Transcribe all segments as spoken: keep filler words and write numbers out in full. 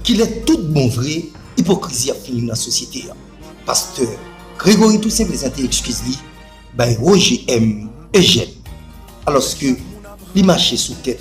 Kilè tout bon vre ipokrizi ap fini nan sosyete a? Pastè Gregory Toussaint prezante eskiz li bay Roger M. Eugène, alòske li mache sou tèt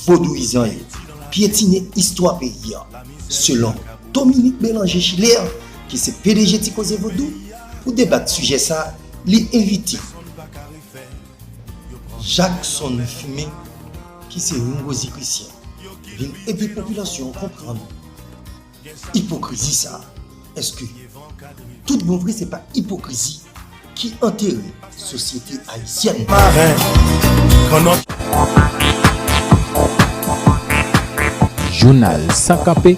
vodouyizan yo, pyetine istwa peyi a. Selon Dominique Bélanger Schiller, ki se P D G Ti Koze Vodou, pou debat sijè sa, li envite Jackson Firmin, ki se yon gwozikrisyen, vin ede popilasyon an konprann ipokrizi sa a. Èske tout bon vre se pa ipokrizi ki antere sosyete ayisyèn? Maren, kanòt. Jounal San Kanpe,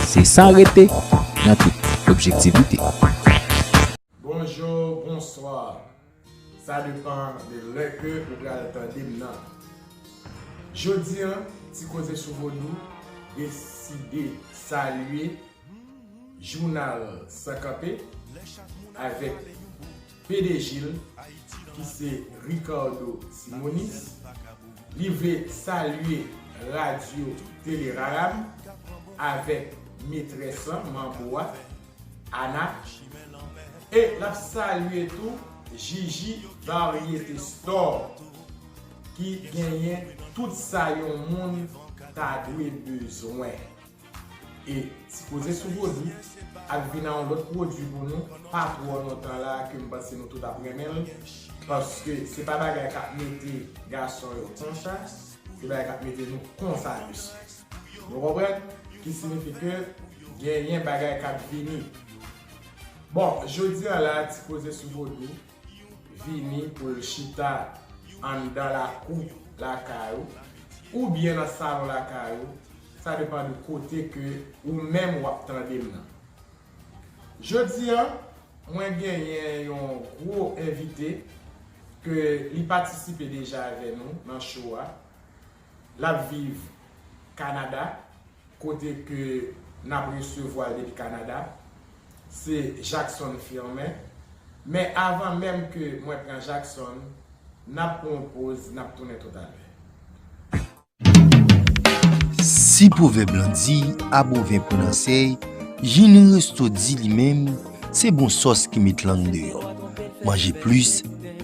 se san rete nan tout objektivite. Bonjou, bonswa. Sa depann de lè ke ou pral tande m nan. Jodi a, Ti Koze sou Vodou deside salye Jounal San Kanpe avèk P D G l, ki se Ricardo Simonis. Li vle salye Radyo Tele Raram avèk metrès lan, manbo a, Ana. E l ap salye tou Jiji Varyete Store, ki genyen tout sa yon moun ta dwe bezwen. E Ti Koze sou Vodou ap vin a yon lòt pwodui pou nou, pa twò lontan la, ke m panse nou tout ap renmen l, paske se pa bagay k ap mete gason yo konsa, se bagay k ap mete nou konsa, mesye. Nou konprann? Ki siyifi ke genyen bagay k ap vini. Bon, jodi a la, Ti Koze sou Vodou vini pou l chita anndan lakou lakay ou, oubyen nan salon lakay ou, sa depann de kote ke ou menm w ap tande m nan. Jodi a, mwen genyen yon gwo envite ke li patisipe deja avè nou nan show a. L ap viv Kanada, kote ke n ap resevwa l depi Kanada. Se Jackson Firmin. Men avan menm ke mwen pran Jackson, n ap pran yon poz, n ap tounen toutalè. Si pwovèb lan di, a bon ven pran nan sèy, Jini Resto di li menm, se bon sòs ki met lang deyò. Manje plis,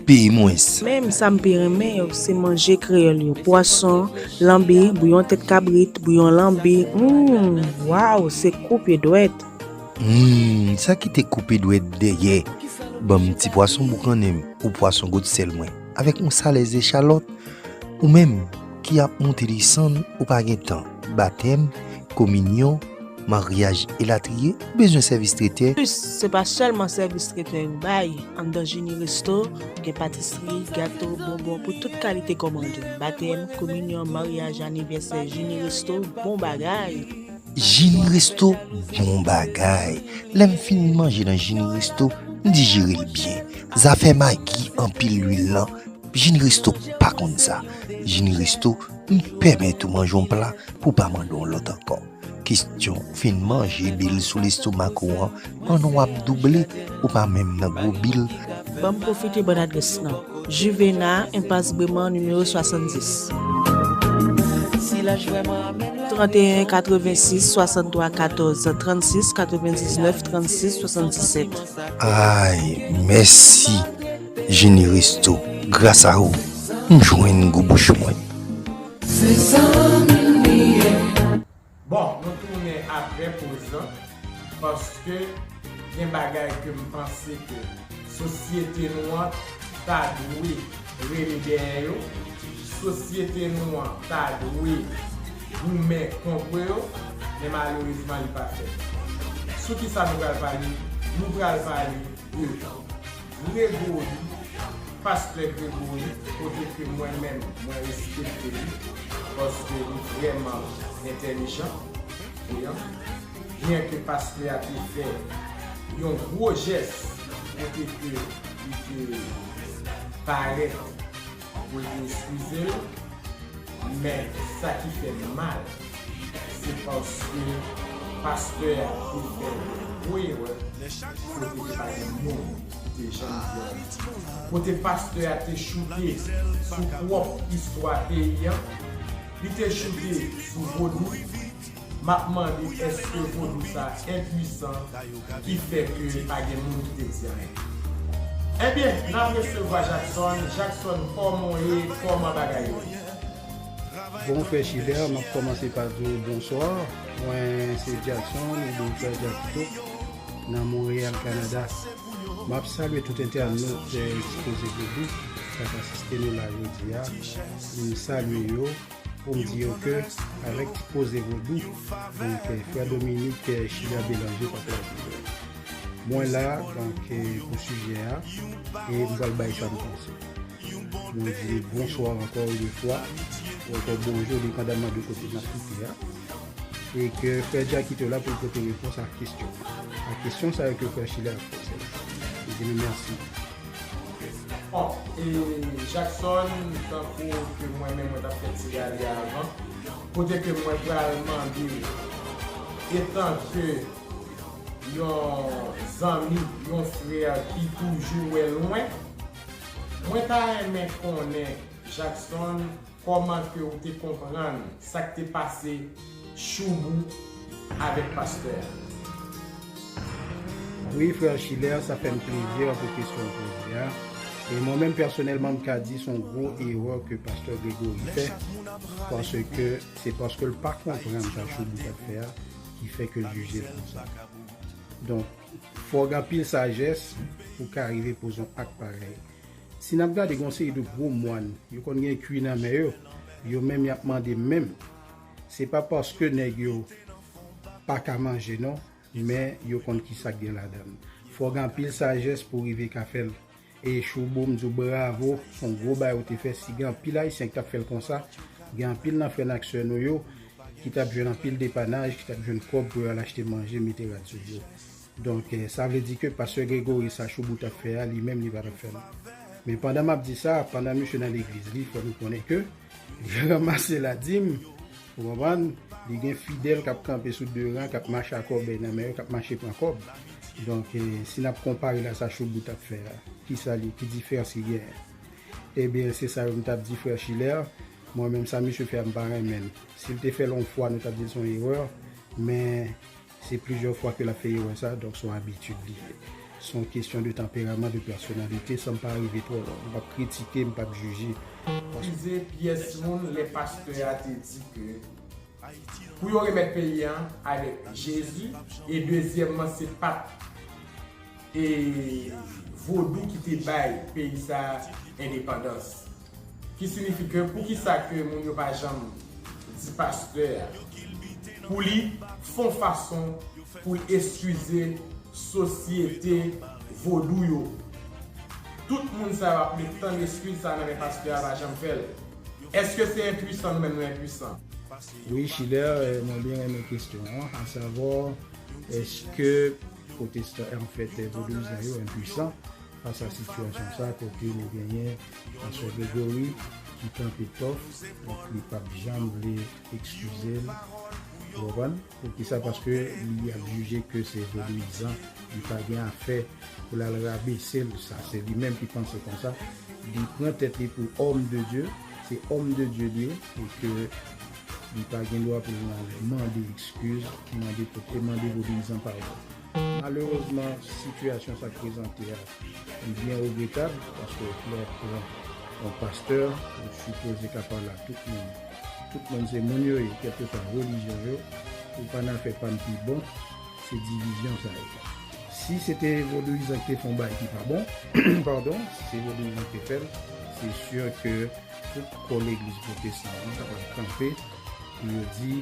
peye mwens. Men sa m pi renmen yo, se manje kreyòl yo. Pwason, lanbi, bouyon tèt kabrit, bouyon lanbi. Hum, waw, se koupe dwèt. Hum, sa ki te koupe dwèt dèyè. Ban m ti pwason boukannen m, ou pwason gwosè mwen. Avèk yon salè zechalòt, ou menm ki ap monte desann, ou pa gen tan. Batèm, kominyon, maryaj elatriye, ou bezwen sèvis tretè? Plis, se pa sèlman sèvis tretè yo bay. Anndan Jini Resto, gen patisri, gato, bonbon pou tout kalite kòmande. Batèm, kominyon, maryaj, anivèsè, Jini Resto, bon bagay. Jini Resto, bon bagay. Lè m fin manje nan Jini Resto, m dijere l byen. Zafè magi anpil lwil lan, Jini Resto pa konn sa. Jini Resto, m pèmèt ou manje yon pla pou w pa mande yon lòt ankò. Kesyon fin manje bil sou lestomak ou an, pandan w ap double, ou pa menm nan gwo bil. Ban m pwofite bann adrès lan. Juvena, Enpas Breman, nimewo swasanndis. Tranteyen katrevensis swasanntwa katòz trannsis, katrevendiznèf trannsis swasanndisèt. Ay, mèsi, Jini Resto. Gras a ou, m jwenn gou bouch mwen. Se zanmi m li ye. Bon, nou tounen apre poz lan, paske gen bagay ke m panse ke sosyete nou an ta dwe rele dèyè yo, sosyete nou an ta dwe goumen kont yo, men malerezman li pa fèt. Sou ki sa nou pral pale? Nou pral pale de Gregory, pastè Gregory, kote ke mwen menm, mwen respekte li, paske li vrèman entèlijan, brilyan, byen ke pastè a te fè yon gwo jès, kote ke li te parèt pou l te eskize l, men sa ki fè m mal, se paske pastè a te fè yon gwo erè, kote ke pa gen moun ki te janm vle ann. Kote pastè a te choute sou pwòp istwa peyi a, li te choute sou vodou, M ap mande èske vodou sa enpwisan ki fè ke pa gen moun ki te di anyen. Ebyen, n ap resevwa Jackson. Jackson, kòman w ye? Kòman bagay yo ye? Bon, frè Chilè, m ap kòmanse pa di w bonswa. Mwen se Jackson, oubyen frè Jackito, nan Monreyal, Kanada. M ap salye tout entènot Ti Koze Vodou k ap asiste nou la jodi a. M salye yo pou m di yo ke avèk Ti Koze Vodou, donk, frè Dominique Chilè Bélanger p ap lage yo. Mwen la, donk, pou sijè a, e m pral bay sa m panse. Mwen di bonswa ankò yon fwa, ou ankò bonjou, depandamman de kote n ap koute a. E ke frè Jackito la pou l pote repons a kesyon. A kesyon sa yo ke frè Chilè ap poze la. Mwen di nou mèsi. Bon, e Jackson, tankou ke mwen menm mwen t ap fè ti rale avan, kote ke mwen pral mande w, etan ke yon zanmi, yon frè ki toujou wè lwen, mwen ta renmen konnen, Jackson, kòman ke w te konprann sa k te pase Choubou avèk pastè a? Wi, frè Chilè, sa fè m plezi pou kesyon w poze a. E mwen menm pèsonèlman, m ka di se yon gwo erè ke pastè Gregory fè, paske se paske l pa konprann sa Choubou t ap fè a ki fè ke l jije l konsa. Donk, fò w gen anpil sajès pou w ka rive poze yon ak parèy. Si n ap gade gen yon seri de gwo mòn, yo konn gen kwi nan men yo, yo menm y ap mande menm. Se pa paske nèg yo pa ka manje non, men yo konn kisa k gen ladan l. Fò w gen anpil sajès pou w rive ka fè l. E Choubou, m di w bravo, se yon gwo bagay ou te fè. Si gen anpil Ayisyen ki t ap fè l konsa, gen anpil nan frè n ak sè nou yo ki t ap jwenn anpil depanaj, ki t ap jwenn kòb pou yo al achte manje, mete rad sou yo. Donk, eh, sa vle di ke pastè Gregory sa Choubou t ap fè a, li menm li pa t ap fè l. Men pandan m ap di sa, pandan misye nan legliz li, fò nou konnen ke li ranmase ladim, ou konprann? Li gen fidèl k ap kanpe sou de ran, k ap mache ak kòbèy nan men yo, k ap mache pran kòb. Donk, eh, si n ap konpare l a sa Choubou t ap fè a, kisa li, ki diferans ki genyen? Ebyen, se sa yo m t ap di frè Chilè. Mwen menm, sa misye fè a, m pa renmen l. Si l te fè l yon fwa, nou t ap di l se yon erè. Men, se plizyè fwa ke l ap fè erè sa, donk se yon abitid li ye. Se yon kesyon de tanperaman, de pèsonalite, san m pa rive twò lwen. M p ap kritike, m p ap jije. Paske Akize pyès moun lè pastè a te di ke pou yo remèt peyi an avèk Jezi, e dezyèmman, se pa t e vodou ki te bay peyi sa a endepandans. Ki siyifi ke poukisa ke moun yo pa janm di pastè a pou li fè yon fason pou l eskize sosyete vodou yo? Tout moun sa yo ap met tann eskiz sa nan men pastè a, pa janm fè l. Èske se enpwisan, nou menm nou enpwisan? Wi, Chilè, eh, mwen byen renmen kesyon an, asavwa, èske pwotestan, anfèt, eh, vodouyizan yo enpwisan fas a sitiyasyon sa kote nou genyen pastè Gregory ki kanpe tòf, donk li p ap janm vle eskize l, ou konprann? Poukisa? Paske li ap jije ke se vodouyizan, li pa gen afè pou l al rabese l, sa se li menm ki panse konsa. Li pran tèt li pou òm de Dye, se òm de Dye li ye, e ke li pa gen dwa pou l al mande eskiz, mande pou, e mande vodouyizan padon. Malerezman, sitiyasyon sa k prezante a, li byen regretab, paske lè w pran yon pastè, ou sipoze ka pale a tout moun. Tout moun se moun yo ye, kèlkeswa relijyon yo, ou pa nan fè pa m pi bon, se divizyon sa ye. Si se te vodouyizan ki te fè yon bagay ki pa bon, padon, si se vodouyizan ki te fè l, se si ke tout kò legliz pwotestan an ta pral kanpe pou yo di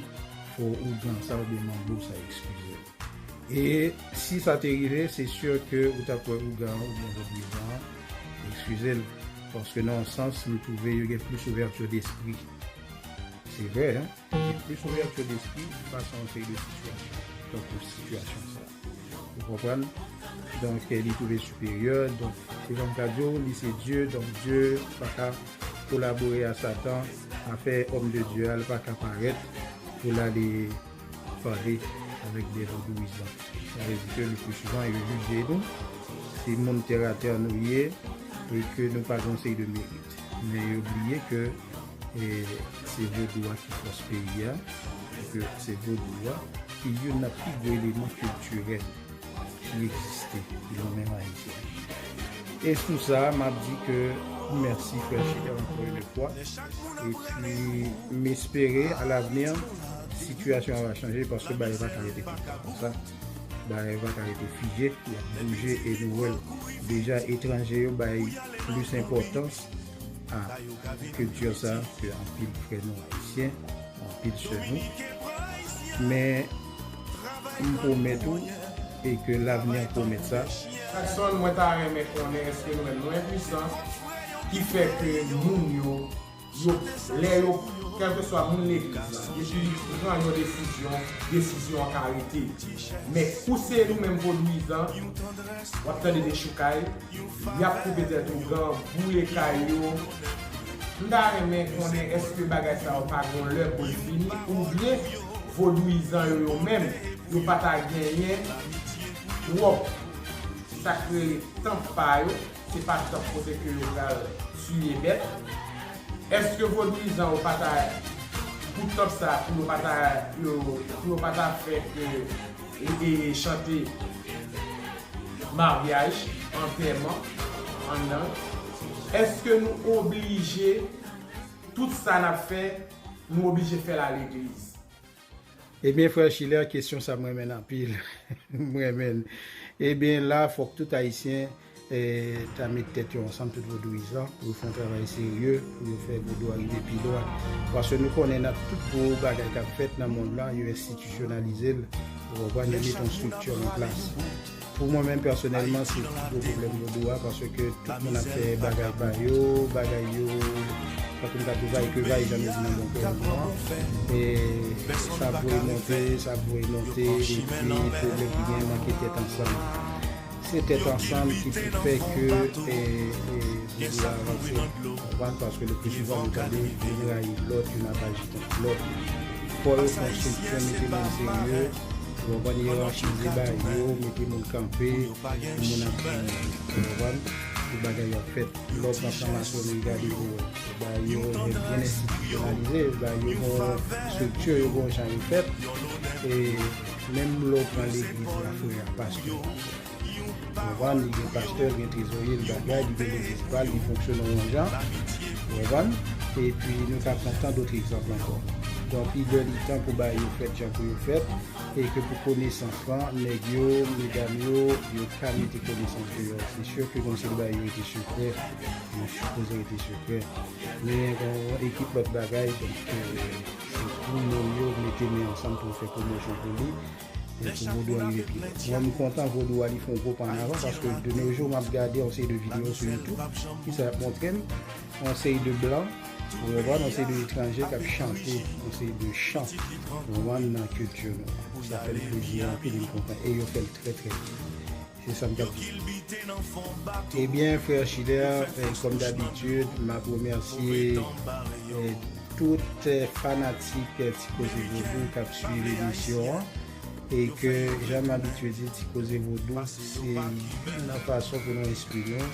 fò ougan sa oubyen manbo sa eskize l. E si sa te rive, se si ke ou t ap wè ougan an oubyen vodouyizan an eskize l. Paske nan yon sans, nou twouve yo gen plis ouvèti despri. Se vre, en? Gen plis ouvèti despri fas a yon seri de sitiyasyon. Tankou sitiyasyon sa. Ou konprann? Donk, eh, li twouve siperyè. Donk, se jan m ka di w, li se Dye. Donk, Dye pa ka kolabore a Satan. Afè òm de Dye a, li pa ka parèt pou l ale pale avèk de vodouyizan. Sa vle di ke le pli souvan, yo jije nou, se moun tèratè nou ye, e ke nou pa gen yon seri de merit. Men yo bliye ke, e, se vodou a ki fòs peyi a, e ke se vodou a, ki youn nan pi gwo eleman kiltirèl ki egziste nan menm Ayisyen. E sou sa, m ap di ke mèsi, frè Chilè, ankò yon fwa. Epi, m espere, alavni, sitiyasyon an va chanje, paske bagay pa ka rete konsa. Bagay pa ka rete fije, y ap bouje e nou wè l. Deja, etranje yo bay plis enpòtans a kilti sa ke anpil frè nou ayisyen, anpil sè nou. Men, m pwomèt ou, e ke lavni pwomèt sa. Jackson, mwen ta renmen konnen èske nou menm nou enpwisan, ki fè ke moun yo, yo, lè yo, kèlkeswa moun legliz lan, depi li pran yon desizyon, desizyon an ka rete. Men kou se nou menm vodouyizan, w ap tande dechoukay, y ap koupe tèt ougan, boule kay yo. M ta renmen konnen èske bagay sa yo pa gon lè pou l fini, oubyen vodouyizan yo, yo menm, yo pa ta genyen twòp sa k rele tanp pa yo, se pa tanp kote ke yo pral tiye bèt. Èske vodouyizan yo pa ta, pou tanp sa, pou yo pa ta, yo, pou yo pa ta fè ke, e, e, chante maryaj, antèman, anndan? Èske nou oblije, tout sa n ap fè, nou oblije fè l a legliz? Ebyen, frè Chilè, kesyon sa m renmen l anpil. M renmen l. Ebyen, la, fòk tout Ayisyen, eh, ta met tèt yo ansanm, tout vodouyizan, pou yo fè yon travay serye, pou yo fè vodou a rive pi lwen. Paske nou konnen nan tout gwo bagay k ap fèt nan mond lan, yo enstitisyonalize l, ou konprann, yo met yon estrikti an plas. Pou mwen menm pèsonèlman, se pi gwo pwoblèm vodou a, paske tout moun ap fè bagay pa yo, bagay yo, tankou m ta di w, vay ke vay, jan yo di nan bon kreyòl nou an. E sa voye monte, sa voye monte, epi pwoblèm ki gen manke tèt ansanm. Se tèt ansanm ki pou fè ke, e, e, vodou a avanse. Ou konprann? Paske le pli souvan nou tande youn rayi lòt, youn ap aji kont lòt. Fò yo fè yon estrikti, mete moun serye, ou konprann, yerachize bagay yo, mete moun kanpe, pou moun ap viv, ou konprann, pou bagay yo ap fèt. Lè w pran franmasoni, gade pou wè. Bagay yo byen enstitisyonalize, bagay yo gon estrikti, yo gon jan yo fèt. E menm lè w pran legliz la, frè a, pastè a, ou konprann, li gen pastè, li gen trezorye, li bagay, li gen legliz pa l, li fonksyone yon jan, ou konprann. Epi nou ka pran tan dòt egzanp ankò. Donk, li lè li tan pou bagay yo fèt jan pou yo fèt, e ke pou konesans lan, nèg yo, medam yo, yo ka mete konesans deyò. Se si ke gon seri bagay yo rete sekrè, yo sipoze rete sekrè. Men gon ekip lòt bagay, donk, eh, se pou moun yo mete men ansanm pou yo fè pwomosyon pou li, e pou vodou a rive pi lwen. Mwen, m kontan vodou a li fè yon gwo pa an avan, paske de nos jours, m ap gade yon seri de videyo sou YouTube, ki sa y ap montre m, yon seri de blan, ou konprann, yon seri de etranje k ap chante yon seri de chan, ou konprann, nan kilti nou. Sa fè m plezi anpil, m kontan. E yo fè l trè, trè byen. Se sa m t ap di. Ebyen, frè Chilè, eh, kòm dabitid, m ap remèsye, eh, tout, eh, fanatik, eh, Ti Koze Vodou k ap swiv emisyon an. E ke, jan m abitye di, Ti Koze Vodou, se youn nan fason pou nou eksprime nou,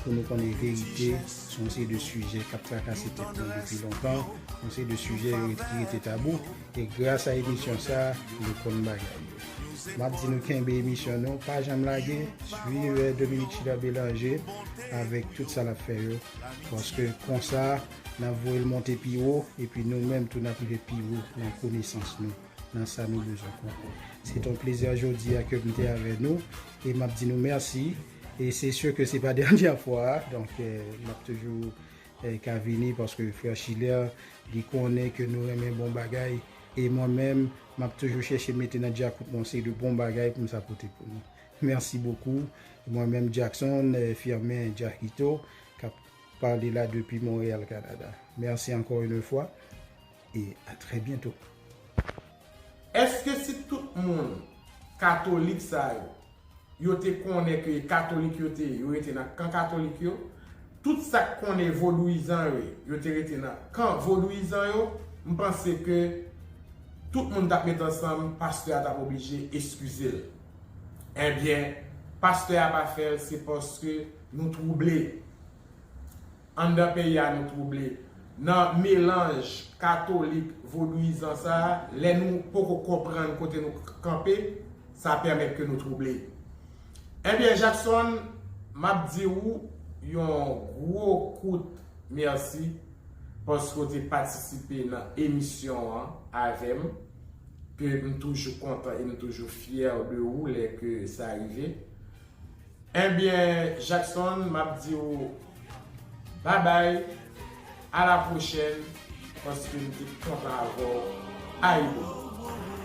pou nou konnen verite sou yon seri de sijè k ap trakase tèt nou depi lontan, yon seri de sijè yo ret-, ki rete tabou, e gras a emisyon sa, nou konn bagay yo. M ap di nou kenbe emisyon nou, pa janm lage, swiv, eh, Dominique Chilè Bélanger avèk tout sa l ap fè yo, paske konsa, n ap voye l monte pi wo, epi nou menm tou n ap rive pi wo nan konesans nou, nan sa nou bezwen konprann. Se te yon plezi jodi a ke m te avè nou, e m ap di nou mèsi, e se si ke se pa dènyè fwa a, donk, eh, m ap toujou, eh, ka vini, paske frè Chilè, li konnen ke nou renmen bon bagay, e mwen menm, m ap toujou chèche mete nan djakout mwen yon seri de bon bagay pou m sa pote pou nou. Merci beaucoup. Mwen menm, Jackson, eh, Firmin Jackito, k ap pale la depi Montréal, Canada. Merci encore une fois et à très bientôt. Èske si tout moun katolik sa yo, yo te konnen ke katolik yo te ye, yo rete nan kan katolik yo, tout sa k konnen vodouyizan yo, yo te rete nan kan vodouyizan yo, m panse ke tout moun t ap met ansanm, pastè a t ap oblije eskize l. Ebyen, pastè a pa fè l, se paske nou twouble. Anndan peyi a, nou twouble. nan melanj katolik vodouyizan sa a, lè nou poko konprann kote nou k- kanpe, sa pèmèt ke nou twouble. Ebyen, Jackson, m ap di ou yon gwo kout mèsi paske w te patisipe nan emisyon an avè m, ke m toujou kontan e m toujou fyè de ou lè ke sa rive. Ebyen, Jackson, m ap di w babay, a la pwochèn, paske m te kontan avè w. Ayibobo.